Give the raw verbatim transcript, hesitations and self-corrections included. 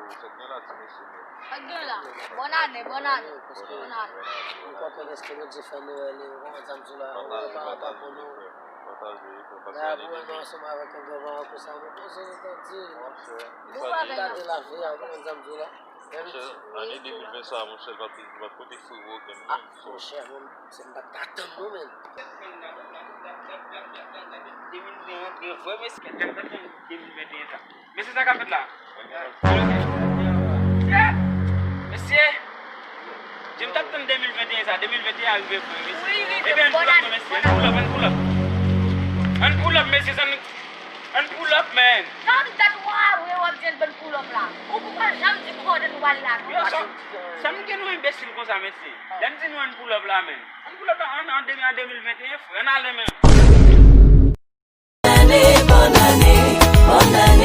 Sa k gen la, ti mesye, men? Sa k gen la? Bòn ane, bòn ane. Bòn ane. M kontan dèske Bondye fè nou wè li. Ou konprann sa m di w la? Ou wè pa antan pou nou. Pataje, pataje. Pou wè nou ansanm avèk yon gran vayan konsa, nou poze nou tande. Monchè, nou gade lavi a, ou konprann sa m di w la? Monchè, ane de mil ven sa, monchè, l pa t, li pa t pote fri pou okenn moun. Monchè, mwen, se m pa t ka tann non, menn. De mil ven an, de ven an, de mil ven an sa. Men se sa k ap fèt la. Mesye, mesye, jan m t ap tann de mil venteyen sa, de mil venteyen an rive vre, mesye. Wi, rive. Ebyen, ann pull up, mesye, ann pull up, ann pull up. Ann pull up, mesye, sa n, ann pull up, man. Sa w di dat w a, wi, w ap di ann pull up la. Ou pou pa janm di kote nou pral la. Yo, sa, sa m gen nou enbesil konsa, mesye. Lè m di nou ann pull up la, man. Ann pull up la, an, an de mil, an de mil venteyen, frè, ann ale, man. Bòn ane, bòn ane, bòn ane.